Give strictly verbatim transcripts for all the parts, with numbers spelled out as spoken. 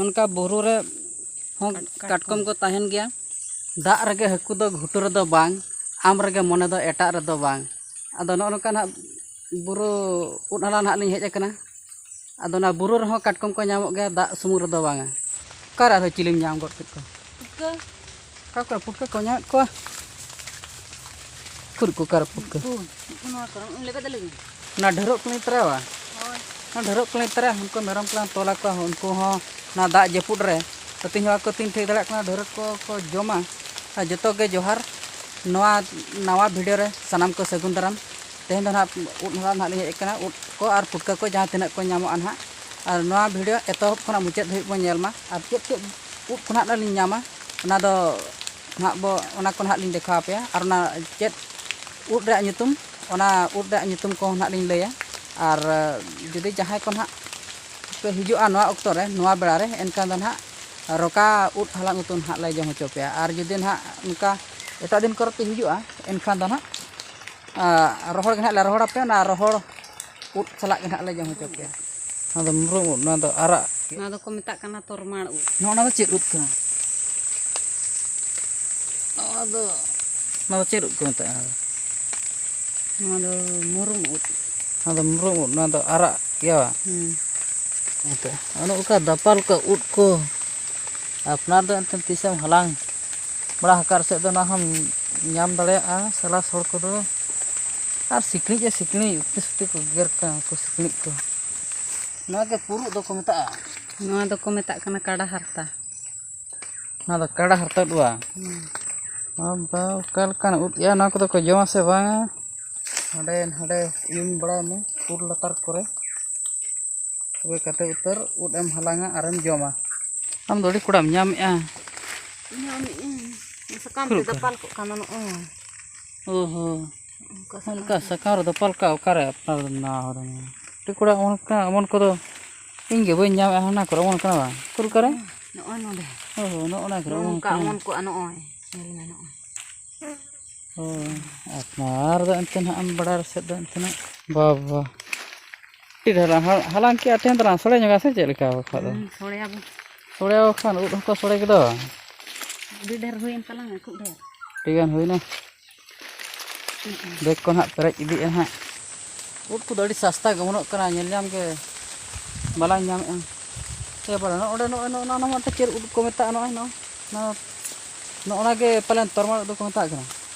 ᱚᱱᱠᱟ ᱵᱩᱨᱩ ᱨᱮ ᱦᱚᱸ ᱠᱟᱴᱠᱚᱢ ᱠᱚ ᱛᱟᱦᱮᱱ ᱜᱮᱭᱟ᱾ ᱫᱟᱜ ᱨᱮᱜᱮ ᱦᱟᱹᱠᱩ ᱫᱚ ᱜᱷᱩᱴᱩ ᱨᱮᱫᱚ ᱵᱟᱝ, ᱟᱢ ᱨᱮᱜᱮ ᱢᱚᱱᱮ ᱫᱚ ᱮᱴᱟᱜ ᱨᱮᱫᱚ ᱵᱟᱝ᱾ ᱟᱫᱚ ᱱᱚᱜᱼᱚ ᱱᱚᱝᱠᱟ ᱱᱟᱦᱟᱜ ᱵᱩᱨᱩ ᱩᱫ ᱦᱟᱞᱟᱝ ᱱᱟᱦᱟᱜ ᱞᱤᱧ ᱦᱮᱡ ᱟᱠᱟᱱᱟ᱾ ᱟᱫᱚ ᱚᱱᱟ ᱵᱩᱨᱩ ᱨᱮᱦᱚᱸ ᱠᱟᱴᱠᱚᱢ ᱠᱚ ᱧᱟᱢᱚᱜ ᱜᱮᱭᱟ, ᱫᱟᱜ ᱥᱩᱢᱩᱝ ᱨᱮᱫᱚ ᱵᱟᱝᱟ᱾ ᱚᱠᱟᱨᱮ ᱟᱨᱦᱚᱸ ᱪᱤᱞᱤᱢ ᱧᱟᱢ ᱜᱚᱫ ᱠᱮᱫ ᱠᱚᱣᱟ? ᱯᱩᱴᱠᱟᱹ᱾ ᱚᱠᱟ ᱠᱚᱨᱮ ᱯᱩᱴᱠᱟᱹ ᱠᱚ ᱧᱟᱢᱮᱫ ᱠᱚᱣᱟ? ᱩᱠᱩᱨ ᱠᱚ ᱚᱠᱟᱨᱮ ᱯᱩᱴᱠᱟᱹ? ᱩᱱᱠᱩ, ᱩᱱᱠᱩ ᱱᱚᱣᱟ ᱠᱚᱨᱮ, ᱩᱱ ᱞᱮᱵᱮᱫ ᱞᱮᱜᱮ᱾ ᱚᱱᱟ ᱰᱷᱟᱹᱨᱚᱜ ᱠᱚᱞᱤᱧ ᱛᱟᱨᱟᱣᱟ᱾ ᱦᱳᱭ᱾ ᱚᱱᱟ ᱰᱷᱟᱹᱨᱚᱜ ᱠᱚᱞᱤᱧ ᱛᱟᱨᱟᱣᱟ, ᱩᱱᱠᱩ ᱢᱮᱨᱚᱢ ᱠᱚᱞᱟᱝ ᱛᱚᱞ ᱟᱠᱚᱣᱟ, ᱩᱱᱠᱩ ᱦᱚᱸ ᱚᱱᱟ ᱫᱟᱜ ᱡᱟᱹᱯᱩᱫ ᱨᱮ ᱟᱹᱛᱤᱧ ᱦᱚᱸ ᱵᱟᱠᱚ ᱟᱹᱛᱤᱧ ᱴᱷᱤᱠ ᱫᱟᱲᱮᱭᱟᱜ ᱠᱟᱱᱟ, ᱰᱷᱟᱹᱨᱚᱜ ᱠᱚ ᱠᱚ ᱡᱚᱢᱟ᱾ ᱟᱨ ᱡᱚᱛᱚ ᱜᱮ ᱡᱚᱦᱟᱨ, ᱱᱚᱣᱟ ᱱᱟᱣᱟ ᱵᱷᱤᱰᱤᱭᱳ ᱨᱮ ᱥᱟᱱᱟᱢ ᱠᱚ ᱥᱟᱹᱜᱩᱱ ᱫᱟᱨᱟᱢ᱾ ᱛᱮᱦᱮᱧ ᱫᱚ ᱱᱟᱦᱟᱜ ᱩᱫ ᱦᱟᱞᱟᱝ ᱱᱟᱦᱟᱜ ᱞᱤᱧ ᱦᱮᱡ ᱟᱠᱟᱱᱟ, ᱩᱫ ᱠᱚ ᱟᱨ ᱯᱩᱴᱠᱟᱹ ᱠᱚ ᱡᱟᱦᱟᱸ ᱛᱤᱱᱟᱹᱜ ᱠᱚ ᱧᱟᱢᱚᱜᱼᱟ ᱱᱟᱦᱟᱜ᱾ ᱟᱨ ᱱᱚᱣᱟ ᱵᱷᱤᱰᱤᱭᱳ ᱮᱛᱚᱦᱚᱵ ᱠᱷᱚᱱᱟᱜ ᱢᱩᱪᱟᱹᱫ ᱫᱷᱟᱹᱵᱤᱡ ᱵᱚᱱ ᱧᱮᱞ ᱢᱟ᱾ ᱟᱨ ᱪᱮᱫ ᱪᱮᱫ ᱩᱫ ᱠᱚ ᱱᱟᱦᱟᱜ ᱞᱤᱧ ᱧᱟᱢᱟ, ᱚᱱᱟ ᱫᱚ ᱱᱟᱦᱟᱜ ᱵᱚ, ᱚᱱᱟ ᱠᱚ ᱱᱟᱦᱟᱜ ᱞᱤᱧ ᱫᱮᱠᱷᱟᱣ ᱟᱯᱮᱭᱟ᱾ ᱟᱨ ᱚᱱᱟ ᱪᱮᱫ ᱩᱫ ᱨᱮᱭᱟᱜ ᱧᱩᱛᱩᱢ, ᱚᱱᱟ ᱩᱫ ᱨᱮᱭᱟᱜ ᱧᱩᱛᱩᱢ ᱠᱚᱦᱚᱸ ᱱᱟᱦᱟᱜ ᱞᱤᱧ ᱞᱟᱹᱭᱟ᱾ ᱟᱨ ᱡᱩᱫᱤ ᱡᱟᱦᱟᱸᱭ ᱠᱚ ᱱᱟᱦᱟᱜ ᱯᱮ ᱦᱤᱡᱩᱜᱼᱟ ᱱᱚᱣᱟ ᱚᱠᱛᱚ ᱨᱮ, ᱱᱚᱣᱟ ᱵᱮᱲᱟ ᱨᱮ, ᱮᱱᱠᱷᱟᱱ ᱫᱚ ᱱᱟᱦᱟᱜ ᱨᱚᱠᱟ ᱩᱫ ᱦᱟᱞᱟᱝ ᱩᱛᱩ ᱱᱟᱦᱟᱜ ᱞᱮ ᱡᱚᱢ ᱦᱚᱪᱚ ᱯᱮᱭᱟ᱾ ᱟᱨ ᱡᱩᱫᱤ ᱱᱟᱦᱟᱜ ᱚᱱᱠᱟ ᱮᱴᱟᱜ ᱫᱤᱱ ᱠᱚᱨᱮ ᱯᱮ ᱦᱤᱡᱩᱜᱼᱟ, ᱮᱱᱠᱷᱟᱱ ᱫᱚ ᱱᱟᱦᱟᱜ, ᱟᱨ ᱨᱚᱦᱚᱲ ᱜᱮ ᱱᱟᱦᱟᱜ ᱞᱮ ᱨᱚᱦᱚᱲ ᱟᱯᱮᱭᱟ, ᱚᱱᱟ ᱨᱚᱦᱚᱲ ᱩᱫ ᱥᱟᱞᱟᱜ ᱜᱮ ᱱᱟᱦᱟᱜ ᱞᱮ ᱡᱚᱢ ᱦᱚᱪᱚ ᱯᱮᱭᱟ᱾ ᱱᱚᱣᱟ ᱫᱚ ᱢᱩᱨᱩᱢ ᱩᱫ, ᱱᱚᱣᱟ ᱫᱚ ᱟᱨᱟᱜ᱾ ᱱᱚᱣᱟ ᱫᱚᱠᱚ ᱢᱮᱛᱟᱜ ᱠᱟᱱᱟ ᱛᱚᱨᱢᱟᱲ ᱩᱫ᱾ ᱱᱚᱜᱼᱚ ᱱᱚᱣᱟ ᱫᱚ ᱪᱮᱫ ᱩᱫ ᱠᱟᱱᱟ? ᱱᱚᱣᱟ ᱫᱚ, ᱱᱚᱣᱟ ᱫᱚ ᱪᱮᱫ ᱩᱫ ᱠᱚ ᱢᱮᱛᱟᱜᱼᱟ? ᱱᱚᱣᱟ ᱫᱚ ᱢᱩᱨᱩᱢ ᱩᱫ᱾ ᱱᱚᱣᱟ ᱫᱚ ᱢᱩᱨᱩᱢ ᱩᱫ, ᱱᱚᱣᱟ ᱫᱚ ᱟᱨᱟᱜ ᱜᱮᱭᱟ ᱵᱟᱝ? ᱦᱩᱸ᱾ ᱦᱮᱸᱛᱚ, ᱚᱱᱮ ᱚᱱᱠᱟ ᱫᱟᱯᱟᱞ ᱠᱚ ᱩᱫ ᱠᱚ, ᱟᱯᱱᱟᱨ ᱫᱚ ᱮᱱᱛᱮ ᱛᱤᱥᱮᱢ ᱦᱟᱞᱟᱝ ᱵᱟᱲᱟ ᱟᱠᱟᱫ ᱥᱮᱫ ᱫᱚ ᱚᱱᱟ ᱦᱚᱸᱢ ᱧᱟᱢ ᱫᱟᱲᱮᱭᱟᱜᱼᱟ, ᱥᱟᱞᱟᱥ ᱦᱚᱲ ᱠᱚᱫᱚ᱾ ᱟᱨ ᱥᱤᱠᱲᱤᱡ ᱮ ᱥᱤᱠᱲᱤᱡ, ᱩᱛᱤ ᱥᱩᱛᱤ ᱠᱚ ᱜᱮᱜᱮᱨ ᱠᱟᱱᱟ ᱩᱱᱠᱩ ᱥᱤᱠᱲᱤᱡ ᱠᱚ᱾ ᱱᱚᱣᱟ ᱜᱮ ᱯᱩᱨᱩᱜ ᱫᱚᱠᱚ ᱢᱮᱛᱟᱜᱼᱟ᱾ ᱱᱚᱣᱟ ᱫᱚᱠᱚ ᱢᱮᱛᱟᱜ ᱠᱟᱱᱟ ᱠᱟᱰᱟ ᱦᱟᱨᱛᱟ᱾ ᱚᱱᱟ ᱫᱚ ᱠᱟᱰᱟ ᱦᱟᱨᱛᱟ ᱩᱫ ᱵᱟᱝ? ᱦᱩᱸ᱾ ᱵᱟᱵᱟ, ᱚᱠᱟ ᱞᱮᱠᱟᱱ ᱩᱫ ᱭᱟ, ᱱᱚᱣᱟ ᱠᱚᱫᱚ ᱠᱚ ᱡᱚᱢᱟ ᱥᱮ ᱵᱟᱝᱟ? ᱦᱟᱸᱰᱮ ᱱᱟᱰᱮ ᱩᱭᱩᱝ ᱵᱟᱲᱟᱭ ᱢᱮ ᱩᱞ ᱞᱟᱛᱟᱨ ᱠᱚᱨᱮ, ᱛᱚᱵᱮ ᱠᱟᱛᱮ ᱩᱛᱟᱹᱨ ᱩᱫ ᱮᱢ ᱦᱟᱞᱟᱝᱟ ᱟᱨᱮᱢ ᱡᱚᱢᱟ᱾ ᱟᱢ ᱫᱚ ᱟᱹᱰᱤ ᱠᱚᱲᱟᱢ ᱧᱟᱢᱮᱜᱼᱟ᱾ ᱧᱟᱢᱮᱜᱼᱟᱹᱧ᱾ ᱥᱟᱠᱟᱢ ᱛᱮ ᱩᱠᱩᱨ ᱩᱠᱩᱨ᱾ ᱫᱟᱯᱟᱞ ᱠᱚᱜ ᱠᱟᱱᱟ ᱱᱚᱜᱼᱚᱭ᱾ ᱚ ᱦᱚᱸ᱾ ᱚᱱᱠᱟ ᱥᱟᱠᱟᱢ ᱚᱱᱠᱟ ᱛᱮ᱾ ᱥᱟᱠᱟᱢ ᱨᱮ ᱫᱟᱯᱟᱞ ᱠᱟᱜ ᱚᱠᱟᱨᱮ ᱟᱯᱱᱟᱨ ᱫᱚᱢ ᱱᱟᱣᱟ ᱦᱚᱲ ᱠᱟᱱᱟ? ᱟᱹᱰᱤ ᱠᱚᱲᱟ ᱚᱢᱚᱱ ᱠᱟᱱᱟ, ᱚᱢᱚᱱ ᱠᱚᱫᱚ ᱤᱧ ᱜᱮ ᱵᱟᱹᱧ ᱧᱟᱢᱮᱜᱼᱟ᱾ ᱦᱟᱱᱟ ᱠᱚᱨᱮ ᱚᱢᱚᱱ ᱠᱟᱱᱟ ᱵᱟᱝ? ᱩᱠᱩᱨ ᱚᱠᱟᱨᱮ? ᱱᱚᱜᱼᱚᱭ ᱱᱚᱰᱮ᱾ ᱚ ᱦᱚᱸ, ᱱᱚᱜᱼᱚ ᱱᱟ ᱠᱚᱨᱮ ᱱᱚᱜᱼᱚ ᱚᱢᱚᱱ ᱱᱚᱝᱠᱟ ᱠᱟᱱᱟ᱾ ᱚᱢᱚᱱ ᱠᱚᱜᱼᱟ ᱱᱚᱜᱼᱚᱭ᱾ ᱧᱮᱞ ᱢᱮ ᱱᱚᱜᱼᱚᱭ᱾ ᱦᱳᱭ, ᱟᱯᱱᱟᱨ ᱫᱚ ᱮᱱᱛᱮ ᱱᱟᱦᱟᱜ ᱮᱢ ᱵᱟᱲᱟᱭ ᱨᱮᱥᱮᱫ ᱫᱚ ᱮᱱᱛᱮ ᱱᱟᱦᱟᱜ᱾ ᱵᱟᱵᱟ᱾ ᱟᱹᱰᱤ ᱰᱷᱮᱨ ᱦᱟᱞᱟᱝ, ᱦᱟᱞᱟᱝ ᱠᱮᱜᱼᱟ ᱴᱷᱮᱱ ᱫᱚ ᱱᱟᱦᱟᱜ ᱥᱚᱲᱮ ᱧᱚᱜᱟ ᱥᱮ ᱪᱮᱫ ᱞᱮᱠᱟ ᱵᱟᱠᱷᱟᱡ ᱫᱚ? ᱦᱩᱸ, ᱥᱚᱲᱮᱭᱟᱵᱚᱱ᱾ ᱥᱚᱲᱮ ᱠᱷᱟᱱ ᱩᱫ ᱦᱚᱸᱠᱚ ᱥᱚᱲᱮ ᱠᱮᱫᱟ᱾ ᱟᱹᱰᱤ ᱰᱷᱮᱨ ᱦᱩᱭᱮᱱ ᱛᱟᱞᱟᱝᱟ, ᱠᱷᱩᱵ ᱰᱷᱮᱨ᱾ ᱴᱷᱤᱠᱟᱱ ᱦᱩᱭᱱᱟ᱾ ᱵᱮᱜᱽ ᱠᱚ ᱱᱟᱦᱟᱜ ᱯᱮᱨᱮᱡ ᱤᱫᱤᱜᱼᱟ ᱱᱟᱦᱟᱜ᱾ ᱩᱫ ᱠᱚᱫᱚ ᱟᱹᱰᱤ ᱥᱟᱥᱛᱟ ᱜᱮ ᱚᱢᱚᱱᱚᱜ ᱠᱟᱱᱟ, ᱧᱮᱞ ᱧᱟᱢ ᱜᱮ ᱵᱟᱞᱟᱝ ᱧᱟᱢᱮᱫᱼᱟ᱾ ᱥᱮ ᱵᱟᱞᱮ ᱱᱚᱜᱼᱚ ᱱᱚᱸᱰᱮ ᱱᱚᱜᱼᱚᱭ ᱱᱚᱜᱼᱚ ᱱᱚᱣᱟ ᱢᱤᱫᱴᱮᱱ ᱪᱮᱫ ᱩᱫ ᱠᱚ ᱢᱮᱛᱟᱜᱼᱟ? ᱱᱚᱜᱼᱚᱭ ᱱᱚᱣᱟ, ᱱᱚᱣᱟ, ᱱᱚᱜᱼᱚ ᱱᱟ ᱜᱮ ᱯᱟᱞᱮᱱ ᱛᱚᱨᱢᱟᱞ ᱩᱫ ᱫᱚᱠᱚ ᱢᱮᱛᱟᱜ ᱠᱟᱱᱟ᱾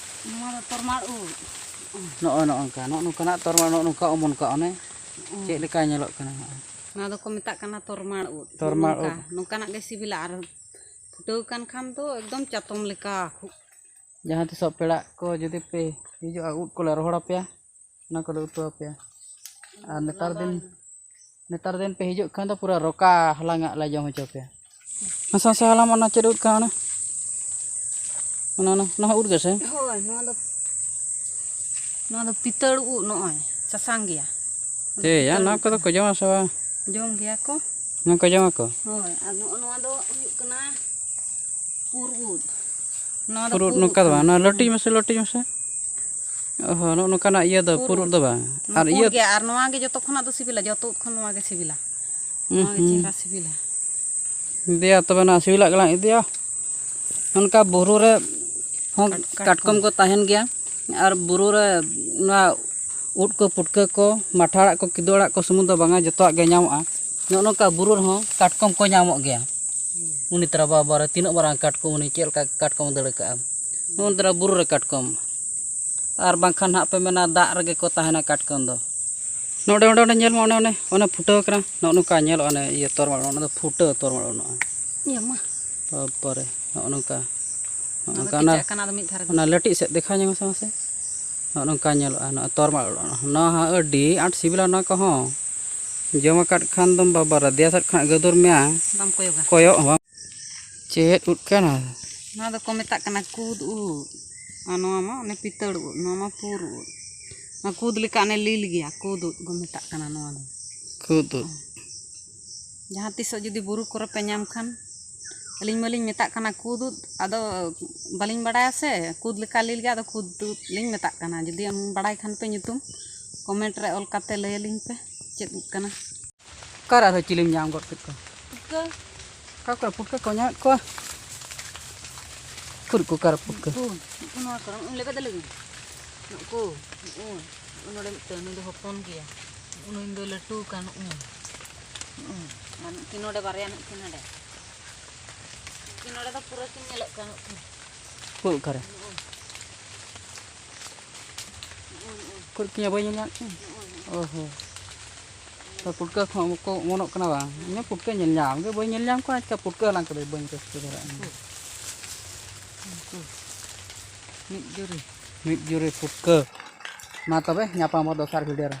ᱱᱚᱣᱟ ᱫᱚ ᱛᱚᱨᱢᱟᱞ ᱩᱫ᱾ ᱱᱚᱜᱼᱚᱭ ᱱᱚᱜᱼᱚ ᱱᱚᱝᱠᱟ, ᱱᱚᱜᱼᱚ ᱱᱚᱝᱠᱟᱱᱟᱜ ᱛᱚᱨᱢᱟᱞ, ᱱᱚᱜᱼᱚ ᱱᱚᱝᱠᱟ ᱚᱢᱚᱱ ᱠᱚᱜᱼᱟ ᱚᱱᱮ᱾ ᱪᱮᱫ ᱞᱮᱠᱟ ᱧᱮᱞᱚᱜ ᱠᱟᱱᱟ ᱱᱚᱜᱼᱚᱭ᱾ ᱱᱚᱣᱟ ᱫᱚᱠᱚ ᱢᱮᱛᱟᱜ ᱠᱟᱱᱟ ᱛᱚᱨᱢᱟᱞ ᱩᱫ᱾ ᱛᱚᱨᱢᱟᱞ ᱱᱚᱝᱠᱟ, ᱩᱫ᱾ ᱱᱚᱝᱠᱟᱱᱟᱜ ᱜᱮ ᱥᱤᱵᱤᱞᱟ, ᱟᱨ ᱯᱷᱩᱴᱟᱹᱣ ᱟᱠᱟᱱ ᱠᱷᱟᱱ ᱫᱚ ᱮᱠᱫᱚᱢ ᱪᱟᱛᱚᱢ ᱞᱮᱠᱟ᱾ ᱡᱟᱦᱟᱸ ᱛᱤᱥᱚᱜ ᱯᱮᱲᱟ ᱠᱚ ᱡᱩᱫᱤ ᱯᱮ ᱦᱤᱡᱩᱜᱼᱟ, ᱩᱫ ᱠᱚᱞᱮ ᱨᱚᱦᱚᱲ ᱟᱯᱮᱭᱟ, ᱚᱱᱟ ᱠᱚᱞᱮ ᱩᱛᱩ ᱟᱯᱮᱭᱟ᱾ ᱟᱨ ᱱᱮᱛᱟᱨ ᱫᱤᱱ, ᱱᱮᱛᱟᱨ ᱫᱤᱱ ᱯᱮ ᱦᱤᱡᱩᱜ ᱠᱷᱟᱱ ᱫᱚ ᱯᱩᱨᱟᱹ ᱨᱚᱠᱟ ᱦᱟᱞᱟᱝᱟᱜ ᱞᱮ ᱡᱚᱢ ᱦᱚᱪᱚ ᱯᱮᱭᱟ᱾ ᱢᱟᱥᱮ, ᱢᱟᱥᱮ ᱦᱟᱞᱟᱝ ᱢᱮ, ᱚᱱᱟ ᱪᱮᱫ ᱩᱫ ᱠᱟᱱᱟ ᱚᱱᱟ? ᱚᱱᱟ, ᱚᱱᱟ, ᱚᱱᱟ ᱦᱚᱸ ᱩᱫ ᱜᱮᱥᱮ? ᱦᱳᱭ, ᱱᱚᱣᱟ ᱫᱚ, ᱱᱚᱣᱟ ᱫᱚ ᱯᱤᱛᱟᱹᱲ ᱩᱫ, ᱱᱚᱜᱼᱚᱭ ᱥᱟᱥᱟᱝ ᱜᱮᱭᱟ᱾ ᱪᱮᱫ ᱭᱟ, ᱯᱤᱛᱟᱹᱲ ᱱᱚᱣᱟ ᱩᱫ ᱠᱚᱫᱚ ᱠᱟᱱᱟ᱾ ᱠᱚ ᱡᱚᱢᱟ ᱥᱮ ᱵᱟᱝ? ᱡᱚᱢ ᱜᱮᱭᱟ ᱠᱚ᱾ ᱱᱚᱣᱟ ᱠᱚ ᱡᱚᱢᱟ ᱠᱚ? ᱦᱳᱭ, ᱟᱨ ᱱᱚᱜᱼᱚ ᱱᱚᱣᱟ ᱫᱚ ᱦᱩᱭᱩᱜ ᱠᱟᱱᱟ ᱯᱩᱨ ᱩᱫ᱾ ᱱᱚᱣᱟ ᱫᱚ ᱯᱩᱨ ᱩᱫ ᱯᱩᱨ ᱩᱫ ᱱᱚᱝᱠᱟ ᱫᱚ ᱠᱟᱱᱟ᱾ ᱵᱟᱝ, ᱱᱚᱣᱟ ᱞᱟᱹᱴᱤᱡ ᱢᱮᱥᱮ, ᱞᱟᱹᱴᱤᱡ ᱢᱮᱥᱮ᱾ ᱚ ᱦᱚᱸ, ᱱᱚᱜᱼᱚ ᱱᱚᱝᱠᱟᱱᱟᱜ ᱤᱭᱟᱹ ᱫᱚ ᱯᱩᱨ ᱯᱩᱨ ᱩᱫ ᱩᱫ᱾ ᱫᱚ ᱵᱟᱝ᱾ ᱱᱚᱣᱟ ᱟᱨ ᱯᱩᱸᱰ ᱤᱭᱟᱹ ᱜᱮᱭᱟ, ᱟᱨ ᱱᱚᱣᱟ ᱜᱮ ᱡᱚᱛᱚ ᱠᱷᱚᱱᱟᱜ ᱫᱚ ᱥᱤᱵᱤᱞᱟ, ᱡᱚᱛᱚ ᱩᱫ ᱠᱷᱚᱱ ᱱᱚᱣᱟ ᱜᱮ ᱥᱤᱵᱤᱞᱟ᱾ ᱦᱩᱸ, ᱱᱚᱣᱟ ᱜᱮ ᱦᱩᱸ᱾ ᱪᱮᱦᱨᱟ ᱥᱤᱵᱤᱞᱟ᱾ ᱤᱫᱤᱭᱟ ᱛᱚᱵᱮ, ᱱᱚᱣᱟ ᱥᱤᱵᱤᱞᱟᱜ ᱜᱮᱞᱟᱝ ᱤᱫᱤᱭᱟ᱾ ᱚᱱᱠᱟ ᱵᱩᱨᱩ ᱨᱮ ᱦᱚᱸ ᱠᱟᱴ-, ᱠᱟᱴᱠᱚᱢ ᱠᱟᱴᱠᱚᱢ᱾ ᱠᱚ ᱛᱟᱦᱮᱱ ᱜᱮᱭᱟ, ᱟᱨ ᱵᱩᱨᱩ ᱨᱮ ᱱᱚᱣᱟ ᱩᱫ ᱠᱚ, ᱯᱩᱴᱠᱟᱹ ᱠᱚ, ᱢᱟᱴᱷᱟ ᱟᱲᱟᱜ ᱠᱚ, ᱠᱤᱫᱩ ᱟᱲᱟᱜ ᱠᱚ ᱥᱩᱢᱩᱝ ᱫᱚ ᱵᱟᱝᱟ, ᱡᱚᱛᱚᱣᱟᱜ ᱜᱮ ᱧᱟᱢᱚᱜᱼᱟ᱾ ᱱᱚᱜᱼᱚ ᱱᱚᱝᱠᱟ ᱵᱩᱨᱩ ᱨᱮᱦᱚᱸ ᱠᱟᱴᱠᱚᱢ ᱠᱚ ᱧᱟᱢᱚᱜ ᱜᱮᱭᱟ᱾ ᱩᱱᱤ ᱛᱟᱨᱟ ᱵᱟᱵᱟ ᱨᱮ ᱛᱤᱱᱟᱹᱜ ᱢᱟᱨᱟᱝ ᱠᱟᱴᱠᱚᱢ, ᱩᱱᱤ ᱪᱮᱫ ᱞᱮᱠᱟ ᱠᱟᱴᱠᱚᱢ ᱫᱟᱹᱲ ᱠᱟᱜᱼᱟ᱾ ᱱᱚᱜᱼᱚ ᱱᱚᱣᱟ ᱵᱩᱨᱩ ᱨᱮ ᱠᱟᱴᱠᱚᱢ᱾ ᱟᱨ ᱵᱟᱝᱠᱷᱟᱱ ᱦᱟᱸᱜ ᱯᱮ ᱢᱮᱱᱟ ᱫᱟᱜ ᱨᱮᱜᱮ ᱠᱚ ᱛᱟᱦᱮᱱᱟ ᱠᱟᱴᱠᱚᱢ ᱫᱚ᱾ ᱱᱚᱰᱮ, ᱚᱸᱰᱮ, ᱚᱸᱰᱮ ᱧᱮᱞ ᱢᱮ, ᱚᱱᱮ, ᱚᱱᱮ, ᱚᱱᱮ ᱯᱷᱩᱴᱟᱹᱣ ᱠᱟᱱᱟ, ᱱᱚᱜᱼᱚ ᱱᱚᱝᱠᱟ ᱧᱮᱞᱚᱜᱼᱟ, ᱚᱱᱮ ᱤᱭᱟᱹ ᱛᱚᱨᱢᱟᱞ, ᱚᱱᱟ ᱫᱚ ᱯᱷᱩᱴᱟᱹᱣ ᱛᱚᱨᱢᱟᱞ ᱚᱱᱚᱜᱼᱟ᱾ ᱤᱭᱟᱹ ᱢᱟ᱾ ᱛᱟᱨᱯᱚᱨᱮ ᱱᱚᱜᱼᱚ ᱱᱚᱝᱠᱟ, ᱱᱚᱜᱼᱚ ᱚᱱᱟ ᱫᱚ ᱱᱚᱝᱠᱟ, ᱚᱱᱟ, ᱠᱮᱪᱟᱜ ᱠᱟᱱᱟ, ᱟᱫᱚ ᱢᱤᱫ ᱫᱷᱟᱨᱮ ᱫᱚ᱾ ᱚᱱᱟ ᱞᱟᱹᱴᱤᱡ ᱥᱮᱫ ᱫᱮᱠᱷᱟᱣ ᱧᱚᱜ ᱢᱮᱥᱮ ᱢᱟᱥᱮ, ᱱᱚᱜᱼᱚ ᱱᱚᱝᱠᱟ ᱧᱮᱞᱚᱜᱼᱟ, ᱱᱚᱜᱼᱚ ᱛᱚᱨᱢᱟᱞ ᱚᱱᱚᱜᱼᱟ᱾ ᱱᱚᱣᱟ ᱦᱚᱸ ᱟᱹᱰᱤ ᱟᱸᱴ ᱥᱤᱵᱤᱞᱟ, ᱱᱚᱣᱟ ᱠᱚᱦᱚᱸ ᱡᱚᱢ ᱟᱠᱟᱫ ᱠᱷᱟᱱ ᱫᱚᱢ ᱵᱟᱵᱟ ᱨᱮ, ᱫᱮᱭᱟ ᱥᱮᱫ ᱠᱷᱚᱱᱟᱜ ᱜᱟᱹᱫᱩᱨ ᱢᱮᱭᱟ᱾ ᱵᱟᱢ ᱠᱚᱭᱚᱜᱟ᱾ ᱠᱚᱭᱚᱜ ᱦᱚᱸ ᱵᱟᱝ᱾ ᱪᱮᱫ ᱩᱫ ᱠᱟᱱᱟ? ᱱᱚᱣᱟ ᱫᱚᱠᱚ ᱢᱮᱛᱟᱜ ᱠᱟᱱᱟ ᱠᱩᱫ ᱩᱫ, ᱟᱨ ᱱᱚᱣᱟ ᱢᱟ ᱚᱱᱮ ᱯᱤᱛᱟᱹᱲ ᱩᱫ, ᱱᱚᱣᱟ ᱢᱟ ᱯᱩᱨ ᱩᱫ᱾ ᱱᱚᱣᱟ ᱠᱩᱫ ᱞᱮᱠᱟ ᱚᱱᱮ ᱞᱤᱞ ᱜᱮᱭᱟ, ᱠᱩᱫ ᱩᱫ ᱠᱚ ᱢᱮᱛᱟᱜ ᱠᱟᱱᱟ ᱱᱚᱣᱟ ᱫᱚ᱾ ᱠᱩᱫ ᱩᱫ᱾ ᱡᱟᱦᱟᱸ ᱛᱤᱥᱚᱜ ᱡᱩᱫᱤ ᱵᱩᱨᱩ ᱠᱚᱨᱮ ᱯᱮ ᱧᱟᱢ ᱠᱷᱟᱱ, ᱟᱹᱞᱤᱧ ᱢᱟᱞᱤᱧ ᱢᱮᱛᱟᱜ ᱠᱟᱱᱟ ᱠᱩᱫ ᱩᱫ, ᱟᱫᱚ ᱵᱟᱹᱞᱤᱧ ᱵᱟᱲᱟᱭᱟ ᱥᱮ, ᱠᱩᱫ ᱞᱮᱠᱟ ᱞᱤᱞ ᱜᱮᱭᱟ, ᱟᱫᱚ ᱠᱩᱫ ᱩᱫ ᱞᱤᱧ ᱢᱮᱛᱟᱜ ᱠᱟᱱᱟ᱾ ᱡᱩᱫᱤ ᱵᱟᱲᱟᱭ ᱠᱷᱟᱱ ᱯᱮ ᱧᱩᱛᱩᱢ, comment ᱨᱮ ᱚᱞ ᱠᱟᱛᱮ ᱞᱟᱹᱭ ᱟᱹᱞᱤᱧ ᱯᱮ ᱪᱮᱫ ᱩᱫ ᱠᱟᱱᱟ᱾ ᱚᱠᱟᱨᱮ ᱟᱨᱦᱚᱸ ᱪᱤᱞᱤᱢ ᱧᱟᱢ ᱜᱚᱫ ᱠᱮᱫ ᱠᱚᱣᱟ? ᱯᱩᱴᱠᱟᱹ᱾ ᱚᱠᱟ ᱠᱚᱨᱮ ᱯᱩᱴᱠᱟᱹ ᱠᱚ ᱧᱟᱢᱮᱫ ᱠᱚᱣᱟ? ᱩᱠᱩᱨ ᱠᱚ ᱚᱠᱟᱨᱮ ᱯᱩᱴᱠᱟᱹ? ᱩᱱᱠᱩ, ᱩᱱᱠᱩ ᱱᱚᱣᱟ ᱠᱚᱨᱮ, ᱩᱱᱠᱩ ᱞᱮᱵᱮᱫ ᱞᱟᱹᱜᱤᱫ᱾ ᱱᱩᱠᱩ, ᱱᱩᱠᱩ, ᱱᱩᱠᱩ ᱱᱚᱰᱮ ᱢᱤᱫᱴᱟᱝ, ᱱᱩᱭ ᱫᱚ ᱦᱚᱯᱚᱱ ᱜᱮᱭᱟ, ᱱᱩᱭ ᱫᱚ ᱞᱟᱹᱴᱩ ᱟᱠᱟᱱ, ᱱᱩᱠᱩ᱾ ᱱᱩᱠᱩ᱾ ᱟᱨ ᱱᱩᱠᱤᱱ ᱱᱚᱰᱮ ᱵᱟᱨᱭᱟ, ᱱᱩᱠᱤᱱ ᱱᱚᱰᱮ᱾ ᱱᱩᱠᱤᱱ ᱱᱚᱰᱮ ᱫᱚ ᱯᱩᱨᱟᱹ ᱠᱤᱱ ᱧᱮᱞᱚᱜ ᱠᱟᱱ, ᱱᱩᱠᱤᱱ᱾ ᱩᱠᱩᱨ ᱚᱠᱟᱨᱮ? ᱱᱩᱠᱩ᱾ ᱩᱠᱩᱨ ᱠᱤᱧᱟ ᱵᱟᱹᱧ ᱧᱮᱞ ᱧᱟᱢᱮᱫ ᱠᱤᱱᱟ? ᱚ ᱦᱚᱸ᱾ ᱛᱚ ᱯᱩᱴᱠᱟᱹ ᱠᱚᱦᱚᱸ ᱠᱚ ᱚᱢᱚᱱᱚᱜ ᱠᱟᱱᱟ ᱵᱟᱝ? ᱤᱧ ᱦᱚᱸ ᱯᱩᱴᱠᱟᱹ ᱧᱮᱞ ᱧᱟᱢ ᱜᱮ ᱵᱟᱹᱧ ᱧᱮᱞ ᱧᱟᱢ ᱠᱚᱣᱟ, ᱟᱪᱠᱟ ᱯᱩᱴᱠᱟᱹ ᱦᱟᱞᱟᱝ ᱠᱟᱛᱮ ᱵᱟᱹᱧ ᱨᱟᱹᱥᱠᱟᱹ ᱫᱷᱟᱨᱟᱜᱼᱟ᱾ ᱩᱱᱠᱩ᱾ ᱢᱤᱫ ᱡᱩᱨᱤ᱾ ᱢᱤᱫ ᱡᱩᱨᱤ ᱯᱩᱴᱠᱟᱹ᱾ ᱢᱟ ᱛᱚᱵᱮ ᱧᱟᱯᱟᱢ ᱵᱚ ᱫᱚᱥᱟᱨ video ᱨᱮ᱾